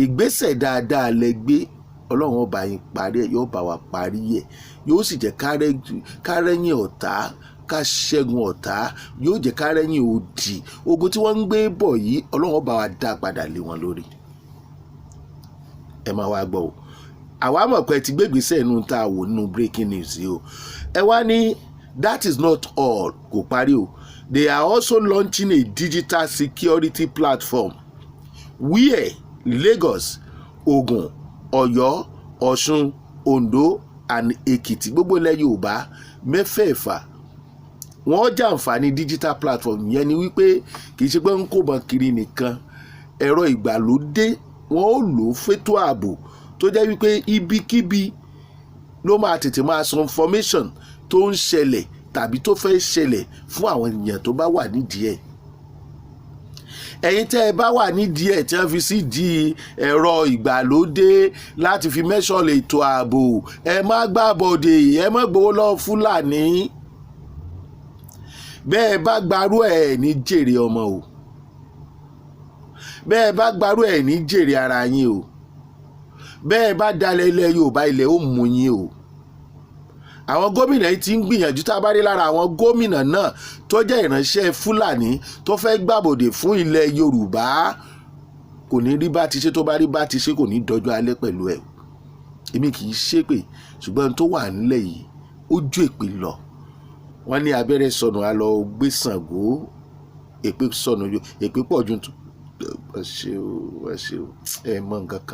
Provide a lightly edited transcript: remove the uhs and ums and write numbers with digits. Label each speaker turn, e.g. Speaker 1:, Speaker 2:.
Speaker 1: Ìgbésẹ̀ dáadáa lẹ gbé. Ọlọ́run ọba yín parí ẹ̀, yóò bá wa parí ẹ̀, yóò sì jẹ́ kárẹ́yìn ọ̀tá, ká ṣẹ́gun ọ̀tá, yóò jẹ́ kárẹ́yìn òdì. Ogun tí wọ́n ń gbé bọ̀ yìí, Ọlọ́run ọba wa dá padà lé wọn lórí. Ẹ máa wá gbọ́ o. Àwa mọ̀ pé ẹ ti gbégbèsè inú tá a wò nínú breaking news yìí o. Ẹ wá ní that is not all, kò parí o. They are also launching a digital security platform where Lagos, Ogun, Ọ̀yọ́, Ọ̀ṣun, Ondo and Èkìtì, gbogbo ilẹ̀ Yorùbá mẹ́fẹ̀ẹ̀fà, wọ́n jàǹfààní digital platform yẹn. Ni wípé kì í ṣe pé ń kó bọn kiri nìkan, ẹ̀rọ ìgbàlódé wọ́n ó lò ó fétò ààbò, tó jẹ́ wípé ibikíbi ló máa tètè máa sọ information tó ń ṣẹlẹ̀ tàbí tó fẹ́ ṣẹlẹ̀ fún àwọn èèyàn tó bá wà nídìí ẹ̀. Ẹ̀yin tẹ́ ẹ bá wà nídìí ẹ̀ tí wọ́n fi sí di ẹ̀rọ ìgbàlódé láti fi mẹ́sàn ètò ààbò, ẹ má gbàbọ̀dè, ẹ má gbowó lọ́wọ́ Fúlàní. Bẹ́ẹ̀ bá gbarú ẹ̀ ní jèrè ọmọ o. Bẹ́ẹ̀ bá gbarú ẹ̀ ní jèrè ara yín o. Bẹ́ẹ̀ bá dalẹ̀ ilẹ̀ Yorùbá, ilẹ̀ ó mú yín o. Àwọn gómìnà yìí ti ń gbìyànjú. Tá a bá rí lára àwọn gómìnà náà tó jẹ́ ìránṣẹ́ Fúlàní tó fẹ́ gbàbọ̀dè fún ilẹ̀ Yorùbá, kò ní rí bá ti ṣe. Tó bá rí bá ti ṣe, kò ní dọjọ́ alẹ́ pẹ̀lú ẹ̀. Èmi kì í ṣépè, ṣùgbọ́n tó wà nílẹ̀ yìí, ó ju èpè lọ. Wọ́n ní abẹ́rẹ́ sọnù, á lọ gbé Ṣàngó. Èpè sọnù, èpè pọ̀ ju. Ẹ ṣe o, ẹ ṣe o, ẹ mọ nǹkan kan.